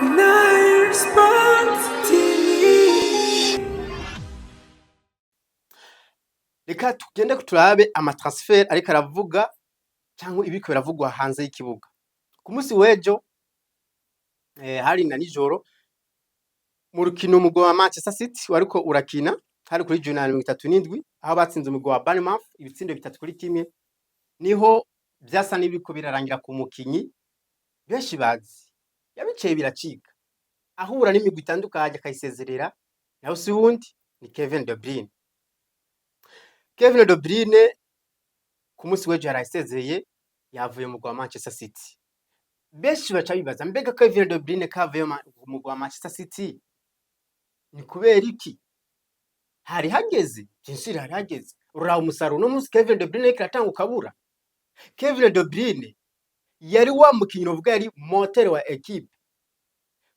Nile Sport TV. Reka tugende turabe amatransfer ariko aravuga cyangwa ibiko biravugwa hanze y'ikibuga. Ku munsi w'ejo hari na nijoro mu rukino umugwi wa Manchester City wariko urakina, hari kuri journée ya 37, aho batsinze umugwi wa Bournemouth ibitsindo 3-1, niho vyasa n'ibiriko birarangira ku mukinyi benshi bazi yabiciye biracika, ahura n'imigwi itandukanye akayisezerera. Naho si wundi, ni Kevin De Bruyne. Kevin De Bruyne ku munsi w'ejo yarayisezeye, yavuye mu mugwi wa Manchester City. Benshi baca bibaza: mbega Kevin De Bruyne kavuye mu mugwi wa Manchester City ni kubera iki? Hari hageze byinshi, hari hageze. Uraba umusaruro uno munsi Kevin De Bruyne ariko aratanga, ukabura. Kevin De Bruyne yari wa mukinyi uvuga yari moteur wa équipe,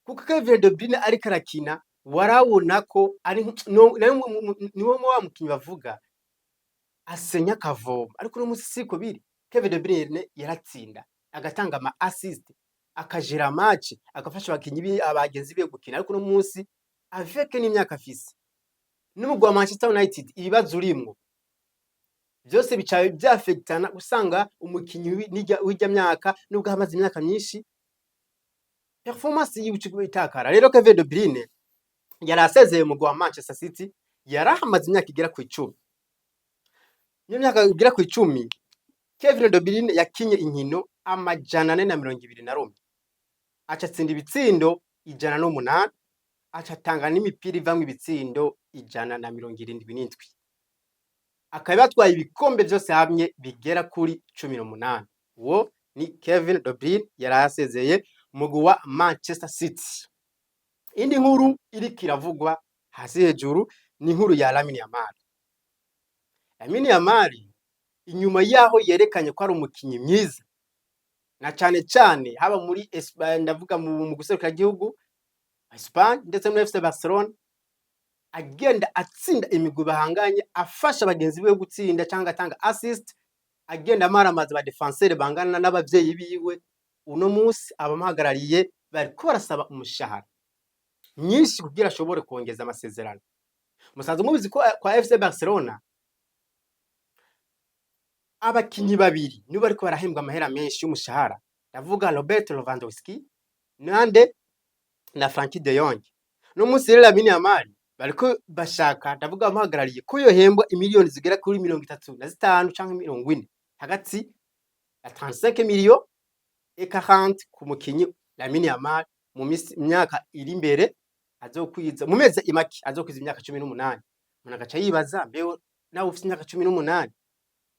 kuko Kevin De Bruyne ariko arakina warabona ko ari niwe wa mukinyi bavuga asenya akavoma, ariko uno munsi siko biri. Kevin De Bruyne yaratsinda, agatanga ama assist, akajera match, agafasha abakinyi abagenzi biwe gukina, ariko uno munsi avec n'imyaka afise n'umugwi wa Manchester United ibibazo urimwo byose bica byafektana, usanga umukinyi w'irya myaka, nubwo amaze imyaka myinshi, performance yiwe ica itakara. Rero Kevin De Bruyne yari asezeye mu mugwi wa Manchester City, yarahamaze imyaka igera ku 10. Iyo myaka igera ku 10, Kevin De Bruyne yakinye inkino 421, aca atsinda ibitsindo 108, aca atanga n'imipira ivamwo ibitsindo 177, akaba yatwaye ibikombe vyose hamwe bigera kuri 18. Uwo ni Kevin De Bruyne, yari asezeye umugwi wa Manchester City. Indi nkuru iriko iravugwa hasi hejuru ni inkuru ya Lamine Yamal. Lamine Yamal, inyuma yaho yerekanye ko ari umukinyi mwiza, na cane cane haba muri ndavuga mu guserukira igihugu Espagne ndetse muri FC Barcelona, agenda atsinda imigwi bahanganye, afasha bagenzi biwe gutsinda cyangwa atanga assist, agenda amaramaza ba défenseur bangana n'abavyeyi biwe. Uno munsi abamuhagarariye bariko barasaba umushahara myinshi kugira ashobore kongeza amasezerano. Musanzwe mubizi ko kwa FC Barcelona abakinyi babiri nibo bariko barahembwa amahera menshi y'umushahara, ndavuga Robert Lewandowski nande na Frenkie de Jong. No munsi rero Lamine Yamal bariko bashaka, ndavuga abamuhagarariye, ko yohembwa imiliyoni zigera kuri 35 canke 40, hagati ya 35 millions et 40 ku mukinyi Lamine Yamal mu myaka iri imbere azokwiza, mu mezi make azokwiza imyaka 18. Umuntu agaca yibaza: mbewe nawe ufise imyaka 18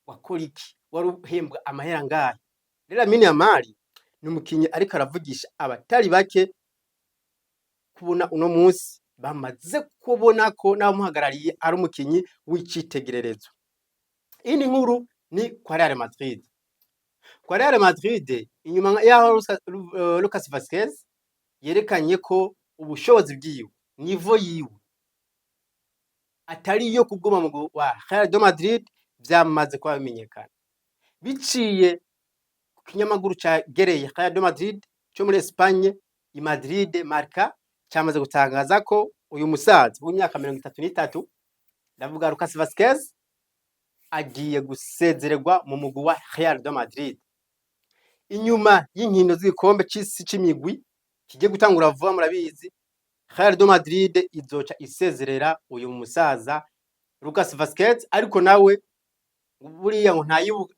wakora iki? Wari uhembwa amahera ngahe? Rero Lamine Yamal ni umukinyi ariko aravugisha abatari bake, kubona uno munsi bamaze kubona ko n'abamuhagarariye ari umukinyi w'icitegererezo. Iyindi nkuru ni kwa Real Madrid. Kwa Real Madrid, inyuma yaho Lucas Vazquez yerekanye ko ubushobozi bwiwe, niveau yiwe atari iyo kuguma mu mugwi wa Real de Madrid, vyamaze kuba bimenyekana biciye ku kinyamakuru cegereye Real de Madrid co muri Espagne i Madrid, Marca, cyamaze gutangaza ko uyu musaza w'imyaka 33, ndavuga Lucas Vazquez, agiye gusezererwa mu mugwi wa Real de Madrid inyuma y'inkino z'igikombe c'isi c'imigwi kigiye gutangura vuba. Murabizi, Real de Madrid izoca isezerera uyu musaza Lucas Vazquez, ariko nawe buriya ngo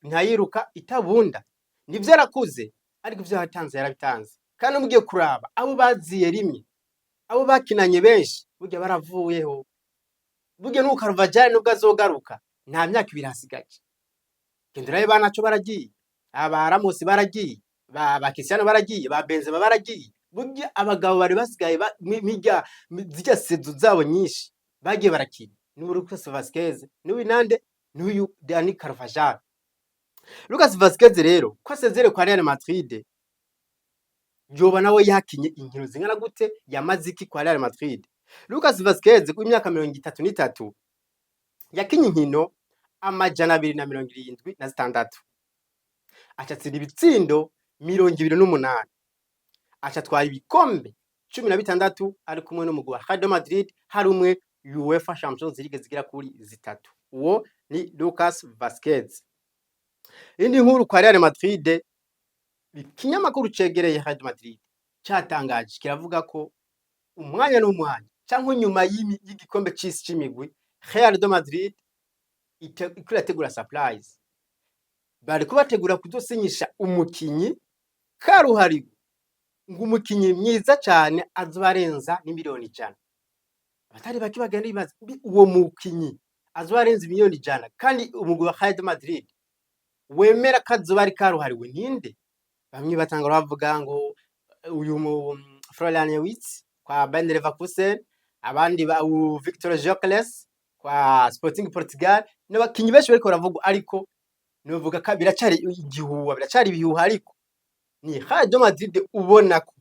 ntayiruka itabunda. Nivyo, yarakuze, ariko ivyo yatanze yarabitanze. Kandi mugiye kuraba abo baziye rimwe, abo bakinanye benshi, burya baravuyeho. Burya n'ubu Carvajal nubwo azogaruka, nta myaka 2 hasigaje. Genda urabe ba Nacho baragiye, aba Ramos baragiye, ba Cristiano baragiye, ba Benzema baragiye. Burya abagabo bari basigaye mirya zirya saison zabo nyinshi bagiye barakina n'ubu Lucas Vazquez, n'uyu nande, n'uyu Dani Carvajal. Lucas Vazquez rero ko asezere kwa Real Madrid, yoba nawe yakinye inkino zingana gute? Yamaze iki kwa Real Madrid? Lucas Vazquez ku myaka 33 yakinye inkino 276, aca atsinda ibitsindo 28, aca atwara ibikombe 16 ari kumwe n'umugwi wa Real Madrid, hari umwe UEFA Champions League zigera kuri zitatu. Uwo ni Lucas Vazquez. Indi nkuru kwa Real Madrid, ikinyamakuru cegereye Real Madrid catangaje, kiravuga ko umwanya n'umwanya canke nyuma y'igikombe c'isi c'imigwi, Real de Madrid iriko irategura surprise. Bariko bategura kuzosinyisha umukinyi karuhariwe, ngo umukinyi mwiza cane azoba arenza n'100 miliyoni. Abatari bake bagenda bibaza: "Mbi uwo mukinyi azoba arenza 100 miliyoni kandi umugwi wa Real de Madrid wemera ko azoba ari karuhariwe, ninde?" Bamwe batangura bavuga ngo uyu mu Florian Wirtz kwa Bayer Leverkusen, abandi ba Victor Gyökeres kwa Sporting Portugal. N'abakinyi benshi bariko baravugwa, ariko novuga ko biracari igihuha, biracari ibihuha. Ariko ni Real de Madrid ubona ko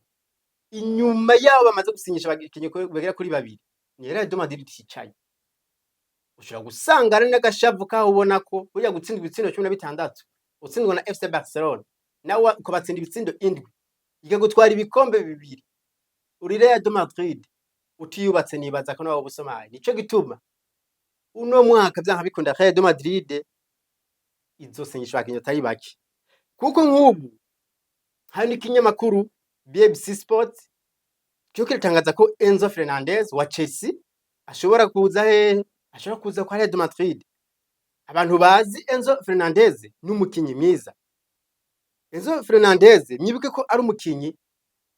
inyuma yabo bamaze gusinyisha abakinyi bagera kuri babiri, ni Real de Madrid iticaye. Ushobora gusanga ari n'agashavu kaho ubona ko burya gutsindwa ibitsindo 16, utsindwa na FC Barcelona, nawe ukabatsinda ibitsindo 7, ikagutwara ibikombe bibiri, uri Real de Madrid utiyubatse, nibaza ko nawe ubusomaye. Nico gituma uno mwaka vyanka bikunda Real de Madrid izosinyisha abakinyi batari bake, kuko nk'ubu hari n'ikinyamakuru BBC Sport cyo kiratangaza ko Enzo Fernandez wa Chelsea ashobora kuza hehe? Ashobora kuza kwa Real de Madrid. Abantu bazi Enzo Fernandez, ni umukinyi mwiza. Enzo Fernandez, mwibuke ko ari umukinyi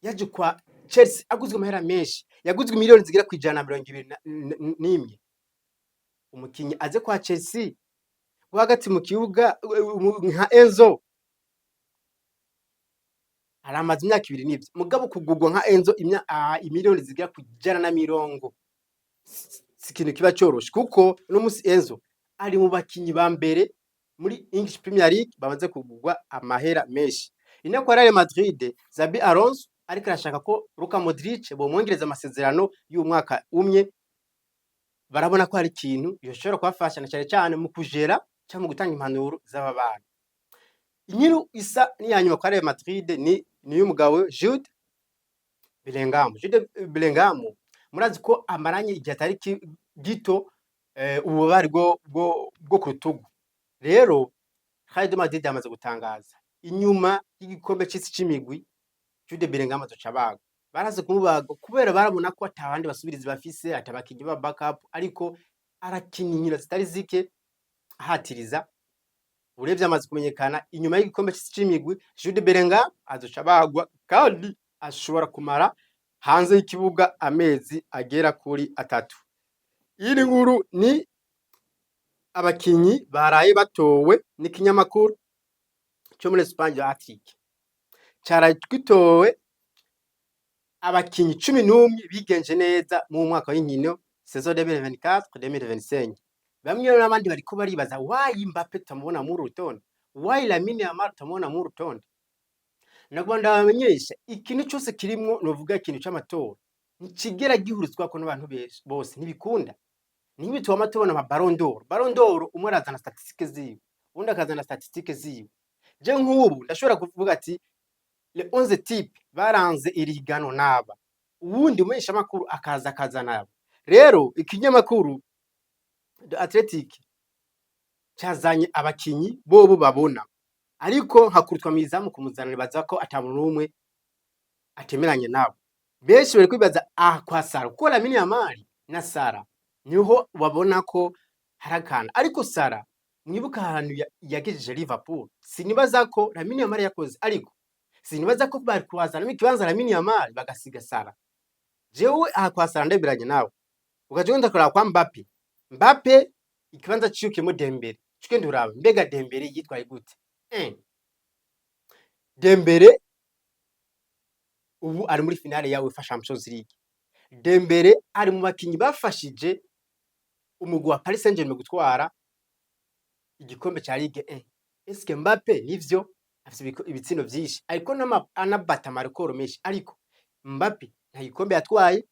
yaje kwa Chelsea aguzwe amahera menshi, yaguzwe miliyoni zigera ku 121. Umukinyi aze kwa Chelsea wo hagati mu kibuga nka Enzo aramaze imyaka 2 n'ivyo, mugabo kugurwa nka Enzo imiliyoni zigera ku 120 si ikintu kiba coroshe, kuko uno musi Enzo ari mu bakinyi ba mbere muri English Premier League bamaze kugurwa amahera menshi. Ino kwa Real Madrid, Xabi Alonso ariko arashaka ko Luka Modric bomwongereza amasezerano y'umwaka umwe. Barabona ko hari ikintu yoshobora kubafasha, na cane cane mu kujera canke mu gutanga impanuro z'aba bana. Inkuru isa n'iyanyuma kwa Real Madrid ni y'umugabo Jude Bellingham. Jude Bellingham murazi ko amaranye igihe atari gito ububabare bwo ku rutugu. Rero Real de Madrid yamaze gutangaza inyuma y'igikombe c'isi c'imigwi Jude Bellingham azoca abagwa. Baraze kumubaga kubera barabona ko ata bandi basubirizi bafise, ata bakinyi ba backup, ariko arakina inkino zitari zike ahatiriza. Urebye amaze kumenyekana, inyuma y'igikombe c'isi c'imigwi Jude Bellingham azoca abagwa, kandi ashobora kumara hanze y'ikibuga amezi agera kuri 3. Iyi nkuru ni abakinyi baraye batowe n'ikinyamakuru cyo muri Espagne Athletic. Caraye gitowe abakinyi 11 bigenje neza mu mwaka w'inkino saison 2024-2025. Bamwe n'abandi bariko baribaza: why Mbappe tutamubona muri rutonde? Why Lamine Yamal tutamubona muri rutonde? Nagomba ndabamenyesha, ikintu cose kirimwo novuga ikintu c'amatora ntikigera gihurizwako n'abantu benshi bose, ntibikunda. Nibi twama tubona ama Ballon d'Or. Ballon d'Or, umwe arazana statistique ziwe, uwundi akazana statistique ziwe. Je nk'ubu ndashobora kuvuga ati les 11 types baranze iri higanwa naba, uwundi umumenyeshamakuru akaza akazana aba. Rero ikinyamakuru The Athletic cazanye abakinyi bobo babona, ariko nka Courtois mw'izamu kumuzana, nibaza ko ata muntu n'umwe atemeranye nabo. Benshi bari kwibaza aha kwa Salah, kuko Lamine Yamal na Salah niho babona ko hari akantu. Ariko Salah, mwibuke ahantu yagejeje Liverpool, sinibaza ko Lamine Yamal yakoze, ariko sinibaza ko bari kuhazanamo ikibanza Lamine Yamal bagasiga Salah. Jewe aha kwa Salah ndemeranya nawe. Ugaca ugenda kuraba kwa Mbappe, Mbappe ikibanza ciwe kirimwo Dembele. Uca ugenda uraba mbega Dembele yitwaye gute? Dembele ubu ari muri finale ya UEFA Champions League. Dembele ari mu bakinyi bafashije umugwi wa Paris Saint-Germain gutwara igikombe ca Ligue 1. Eske Mbappe, nivyo afise ibitsindo vyinshi, ariko anabata amarekoro menshi, ariko Mbappe nta gikombe yatwaye.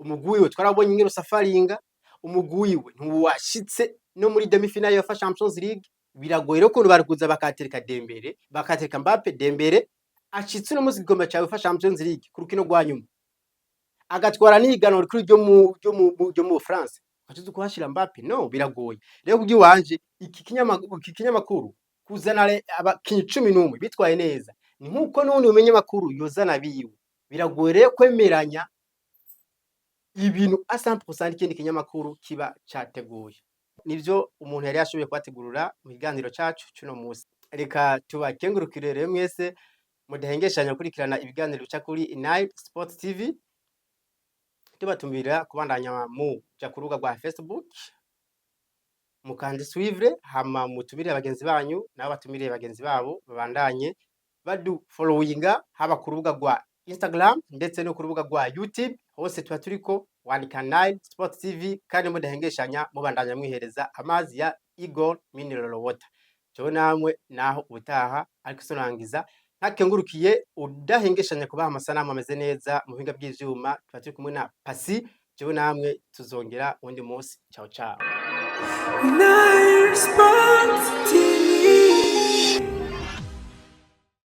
Umugwi wiwe twarabonye ingene usafaringa, umugwi wiwe ntiwashitse no muri demi finale ya UEFA Champions League. Biragoye rero ukuntu bari kuza bakatereka Dembele, bakatereka Mbappe. Dembele ashitse uno munsi igikombe ca UEFA Champions League ku rukino rwa nyuma. Agatwara n'ihiganwa rikuru ryo mu France, ugaca kuhashira Mbappe? No, biragoye. Rero kubw'iwanje, iki kinyamakuru kuzana abakinyi 11 bitwaye neza, ni nkuko n'uwundi munyamakuru yozana biwe. Biragoye rero kwemeranya ibintu à 100% n'ikindi kinyamakuru kiba categuye. Nivyo umuntu yari yashoboye kubategurira mu kiganiro cacu c'uno musi. Reka tubakengurukire rero mwese mudahengeshanya gukurikirana ibiganiro bica kuri Nile Sports TV, tubatumira kubandanya muja ku rubuga rwa Facebook mukanda suivre, hama mutumire bagenzi banyu, nabo batumire bagenzi babo, babandanye badu followinga haba ku rubuga rwa Instagram ndetse no ku rubuga rwa YouTube. Hose tuba turiko, wandika Nile Sports TV. Kandi mudahengeshanya mubandanya mwihereza amazi ya Eagle Mineral Water. Jewe namwe naho ubutaha, ariko sorangiza ntakengurukiye udahengeshanya kubaha amasanamu ameze neza mu buhinga bw'ivyuma. Tuba turi kumwe na Pasi. Jewe namwe tuzongera uwundi munsi. Ciao ciao. Nile Sports.